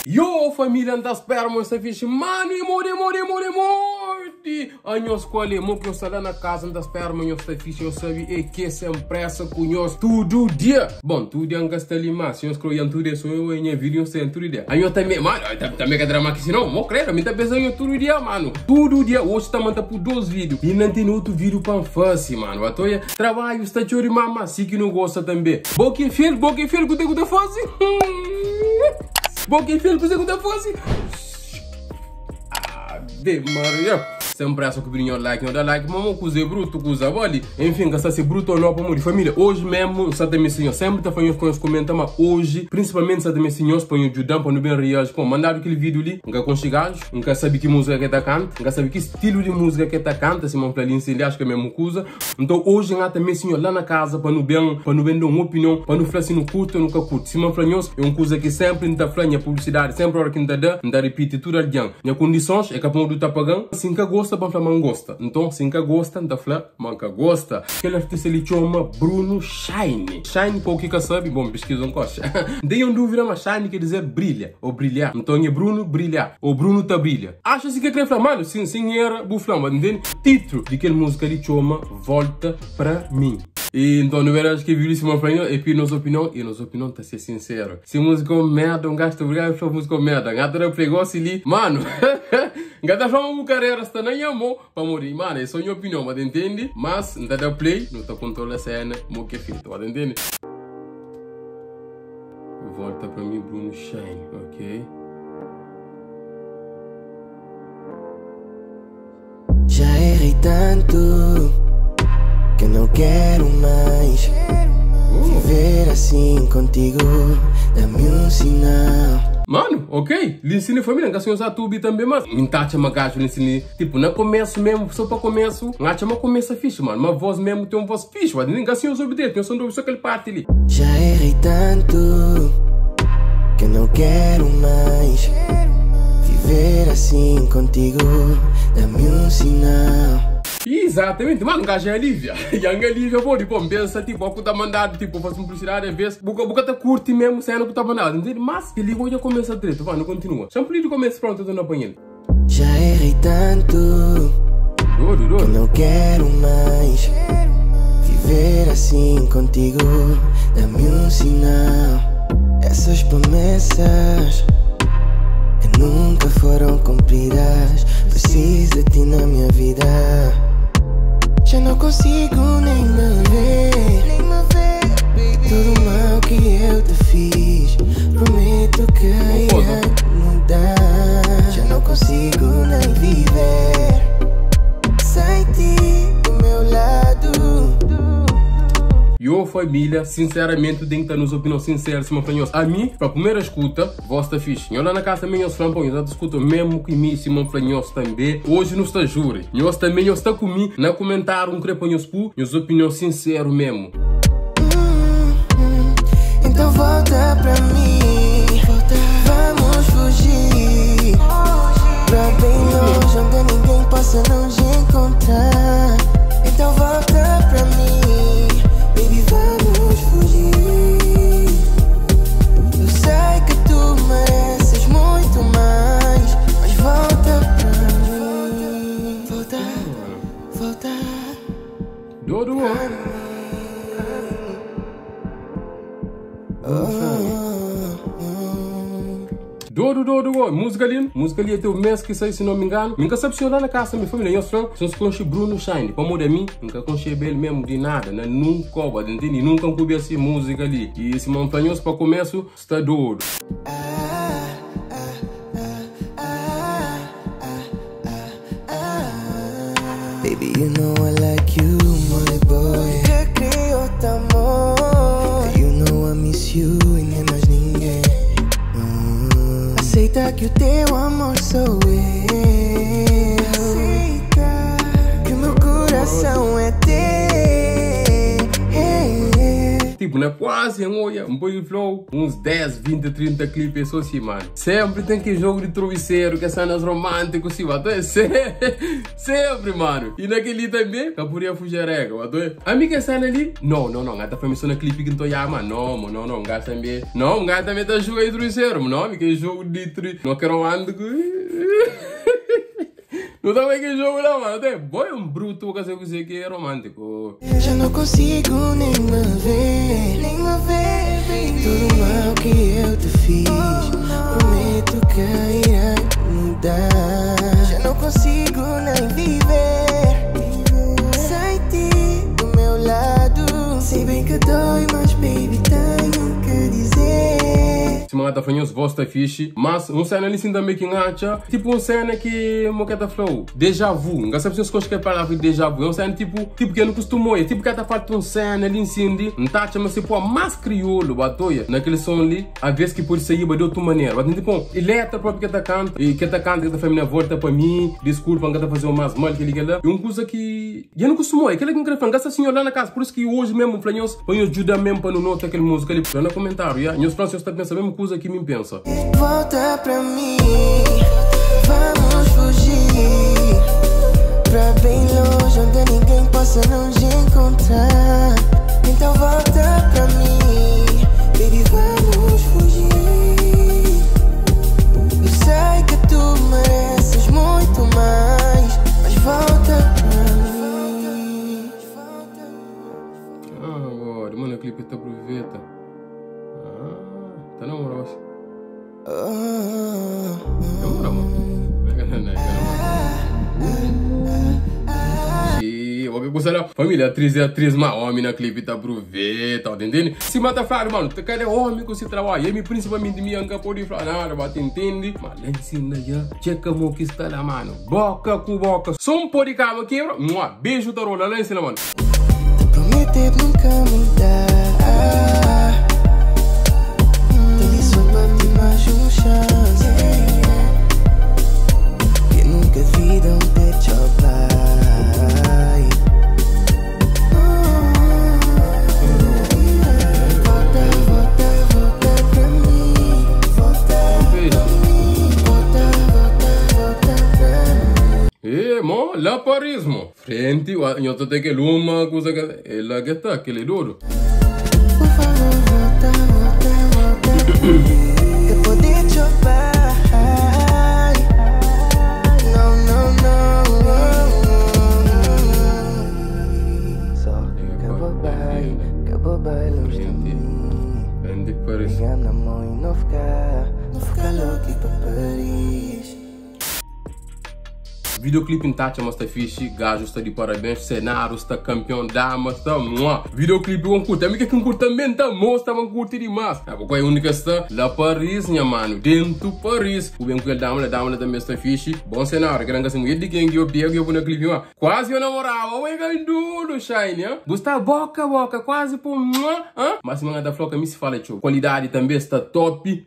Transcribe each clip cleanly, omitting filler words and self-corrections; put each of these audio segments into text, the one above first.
Yo família, não tá espera, mas tá fixe. Mano, e mori, mori, mori, mori. Anhos qual é? Mo que eu está lá na casa, não tá espera, mas está fixe. Eu sabe, é que sem pressa com nós tudo dia. Bom, tudo dia não está ali, mas se nós croiam tudo dia, sou eu e minha vida, eu sei tudo dia. Anhos também, mano, também que drama aqui, senão, mo credo, me tá pensando em tudo dia, mano. Tudo dia, hoje tá mandando por dois vídeos. E não tem outro vídeo para fazer, mano. A toia, trabalho, está chorando, mama, se que não gosta também. Boca filho, que tem que fazer? Boca filho, que tem que fazer? Ave Maria. Sempre essa que brinho like, não dá like, mamão cozer bruto, coisa boli. Enfim, gasta se bruto ou não para morrer. Família, hoje mesmo, só também senhor, sempre tá falando com os comentários, mas hoje, principalmente só também senhor, para ajudar, para não bem reagir, pô, mandar aquele vídeo ali, nunca consigo, nunca sabe que música que tá canta, nunca sabe que estilo de música que tá canta, se não para ali acho que é mesmo coisa. Então hoje, nós também senhor lá na casa, para não bem dar uma opinião, para não falar se não curto ou nunca curto. Se não falar, é uma coisa que sempre não tá falando, a publicidade, sempre a hora que não tá dando, não tá repete tudo alguém. Minha condições é que a ponto tá pagando, assim que gosta, para falar, não gosta. Então, se nunca gosta, não fala, manca gosta. Aquele artista ele chama Bruno Shine. Shine, para o que sabe, bom, pesquisa um coxa. Dei uma dúvida, mas Shine quer dizer brilha, ou brilhar. Então é Bruno brilhar, ou Bruno tá brilha. Acha-se que quer falar, mano, sim, sim, era buflão, mas entende? Título de aquela música ele chama Volta Pra Mim. E então, no verdade, que viu isso, meu filho, e pedi nossa opinião, e nossa opinião tá ser sincero. Se música é merda, um gasto obrigado, foi música merda. Gata pegou-se ali, mano. Gata falando uma carreira, está na minha mão para morrer. Mano, essa é a minha opinião, mas entende? Mas, não dá play, não tá controla a cena, mo que é feito, mas entende? Volta para mim, Bruno Shine, ok? Já errei tanto que não quero mais viver assim contigo. Dá-me um sinal. Mano, ok, lhe ensina família, não se usar tudo também, mas me tacha uma gajo lhe ensina, tipo, no começo mesmo, só para começo, não acha uma começa fixe, mano, uma voz mesmo tem uma voz fixe, mas ninguém se usa obter, tem só aquele parte ali. Já errei tanto que não quero mais viver assim contigo. Dá-me um sinal. Exatamente, mano, um gajo é alívia. E a alívia, pô, tipo, pensa, tipo, o que tá mandado, tipo, faz publicidade, às vezes, boca tá curte mesmo, sendo que tá mandado, entende? Mas ele já começa a treta, vai, não continua. Sempre de começo, pronto, eu tô na banheira. Já errei tanto doido, que não quero mais viver assim contigo. Dá-me um sinal. Essas promessas que nunca foram cumpridas, preciso de ti na minha vida. Já não consigo nem me ver, todo o mal que eu te fiz, prometo que irei mudar. Já não consigo nem viver sem ti do meu lado. Eu, família, sinceramente, tenho que estar nos opinião sincera, se me A mim, para a primeira escuta, voz está fixe. Eu lá na casa também, eu flampo, eu já escuto mesmo que mim, se me também. Hoje não está jure. Eu também, eu está comigo, na comentário, um crepo, eu minhas opinião sincero mesmo. Então volta pra mim, vamos fugir pra bem longe, onde ninguém possa nos encontrar. Então volta pra mim, baby, vamos fugir. Eu sei que tu mereces muito mais, mas volta pra mim. Volta, volta. Dodo. Dodo, dodo, música ali até o mês que sai, se não me engano. Nunca sabe se eu lá na casa, minha família, eu sou se conhece Bruno Shine. Para de mim, nunca conheci ele mesmo de nada, né? Nunca, entende? Nunca coube assim música ali. E esse montanhoso para começo está doido. Baby, you know I like you, my boy. Que criou amor. You know I miss you e nem mais ninguém. Aceita que o teu amor sou eu. Aceita que o meu coração é teu. Tipo, Na quase olha, um boi flow, uns 10, 20, 30 clipes só assim, mano. Sempre tem que jogo de travesseiro, que é cenas românticas, assim, mano. Sempre, mano. E naquele também, capuria fujarega, mano. Amiga, cena ali? Não, não, não. Gata foi na clipe que não tô já, mano. Não, não, não. Gata também. Não, gata também tá jogando de travesseiro, não. Que jogo de travesseiro. Não quero romântico. Não tá bem que jogo lá, mano. Tem boi um bruto que você que é romântico. Já não consigo nem me ver, nem me ver, baby. Tudo mal que eu te fiz, prometo que irá mudar. Já não consigo nem viver sem ti do meu lado. Sei bem que dói, mas baby, tenho que dizer. Se manda fanhos vosta fixe, mas um cena ali sim também que engacha, tipo um cena que moqueta flow, déjà vu, não sabe se as coisas que é palavra déjà vu, é um cena tipo que eu não costumo, é tipo que tá falta um cena ali em cima, não tá mas se pô mais crioulo, batoia, naquele som ali, a vez que pode sair de outra maneira, mas tipo, e letra própria que tá canta, e que tá canta, que tá família volta para mim, desculpa, não tá fazer o mais mal que liga lá, e uma coisa que eu não costumo, é aquele que não quer falar, gasta senhor lá na casa, por isso que hoje mesmo, fanhos, fanhos ajuda mesmo para não notar aquela música ali, lá no comentário, já, meus franceses tá pensando mesmo coisa que me pensa. Volta pra mim, vamos fugir pra bem longe onde ninguém possa nos encontrar. Então volta pra mim, baby, vamos fugir. Eu sei que tu mereces muito mais, mas volta pra mim. Ah, agora, mano, o clipe tá aproveita. Tá namorado? Namora, mano. Família, atriz é atriz, mas homem na clipe tá aproveita, tá entendendo? Se mata falar, mano, tu quer homem que se trabalha, e principalmente minha nunca pode falar nada, mas entende? Mas lá em cima já, checa mo que está lá, mano. Boca com boca. Só um pó de cama quebra. Beijo tá rolando lá em cima, mano. Te prometo nunca mudar. Chance que nunca vi um te pai. Volta, volta, volta pra mim. Volta pra mim. Volta, volta, volta pra mim. E, mo, lá Paris, mo. Frente, eu tô que luma, coisa que ela que tá, aquele duro. Por favor, volta, volta, volta pra mim. Não, não, não. Só acabou bem, acabou bem longe de mim. Pegar na mão e não ficar louco pra Paris. Videoclipe em Tacha mostra fixe, gajo está de parabéns, cenário está campeão, dama está mua. Videoclipe com curto, amiga que um curto também tá mostra, mas curte demais. A qual é a única está lá Paris, minha mano, dentro Paris. O bem com a dama também está fixe, bom cenário, que não assim, mulher de quem que eu pego eu vou no clipe, mano. Quase eu namorava, o é duro, shine, hein? Gostava boca boca, quase por mua, hã? Mas manga da floca me se fala, tio. Qualidade também está top.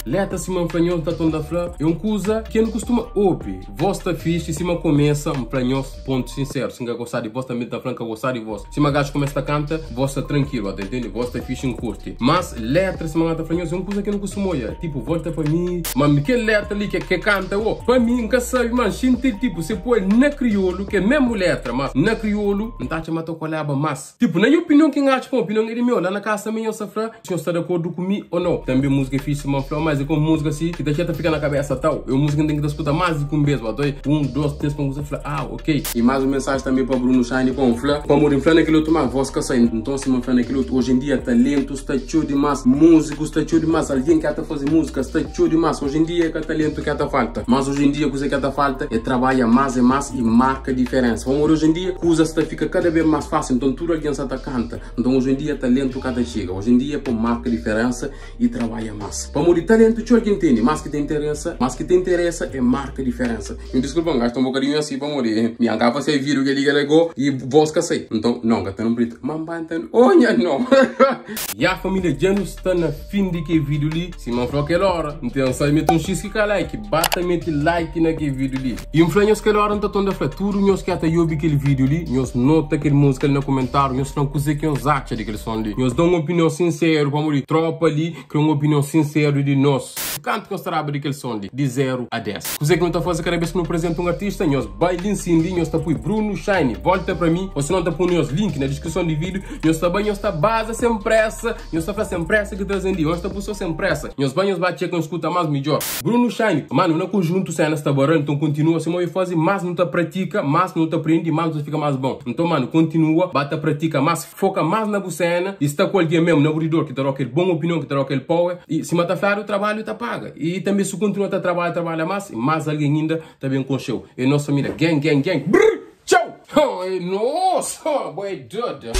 Leta se manfranhou tá tonda flã é uma coisa que não costuma ouvir. Voz tá fixe, se man começa um planhou ponto sincero. Se não gostar de voz também tá franca gostar de voz. Se man gajo começa a canta, voz tá tranquilo, tá entende? Voz tá fixe em curte. Mas letra se man tá franhou é uma coisa que não costuma olhar. Tipo, volta para mim. Mas que letra ali que canta, ó. Para mim nunca sabe, man, sinto tipo, você põe na crioulo, que é mesmo letra, mas na crioulo, não tá chamando colaba mas. Tipo, na minha opinião quem acha, opinião é de meu, lá na casa minha, safra, se está de acordo comigo ou não. Também música fixe, man, flã, mas é com música assim que deixa ficar na cabeça tal. Eu música tem que escutar mais de um vez, bato 1, 2, 3, para você falar, ah, ok. E mais uma mensagem também para Bruno Shine com Fla. Como o Fla naquele outro, mas voz que sai. Então, se me fala naquele outro, hoje em dia talento está cheio demais, músico está cheio demais, alguém que até fazer música está cheio demais. Hoje em dia é que talento que até falta. Mas hoje em dia coisa que até falta é trabalha mais e mais e marca diferença. Vamos hoje em dia, coisa está fica cada vez mais fácil. Então tudo alguém só canta. Então hoje em dia talento cada chega. Hoje em dia pô marca diferença e trabalha mais. Para talento Talentu txeu algen tene, mas ki ta interesa, mas ki ta interesa é marka diferensa. Nhu diskulpa-m, gasta un bokadinhu asi pamodi mi anka fase vídiu kel-li kel-la go i vos ka sai. Nton, non, ka ta nunprita. Ma N ba nta Oh nha no! Ya família, dja nu sta na fin di kel vídiu li. Sima N fla kel óra, N ten sai mete un xis ki ka like, ba ta mete like na kel vídiu li. I N fla nhos kel óra, N ta tonda fla tudu nhos ki ata obi kel vídiu li, nhos nota kel múzika li na kumentáriu, nhos fla-m kuzê ki nhos atxa di kel son li. Nhos da un opinion sinseru, pamodi trópa li krê un opinion sinseru di nos. Kantu ki nhos ta daba di kel son li, di 0 a 10? Kuzê ki nu ta faze kada bês ki nu prezenta un artista? Nhos bai li nsin li, nhos ta pui Bruno Shine Volta Pra Mi, ô sinon ta pui nhos link na diskrison di vídiu. Nhos ta bai, nhos ta baza sen présa, nhos ta fla sen présa ki trazen li, nhos ta pui sô sen présa. Nhos bai, nhos ba txeka, nhos skuta más midjór. Bruno Shine, Manu, na konjuntu sénas ta bara, nton kontinua sima oi faze, más nu ta pratika, más nu ta prende, más nu ta fika más bon. Nton manu, kontinua ba ta pratika más. Foka más na bu séna i sta ku algen mésmu na bu ridor ki ta da-u kel bon opinion, ki ta da-u kel power. I sima ta fladu, trabalhu ta paga. I tanbê si bu kontinua ta trabadja, trabadja más, más algen inda ta ben konxe-u. É nos família. Gang, gang, gang. Brrr! Txau! É nos! Bo é dodu!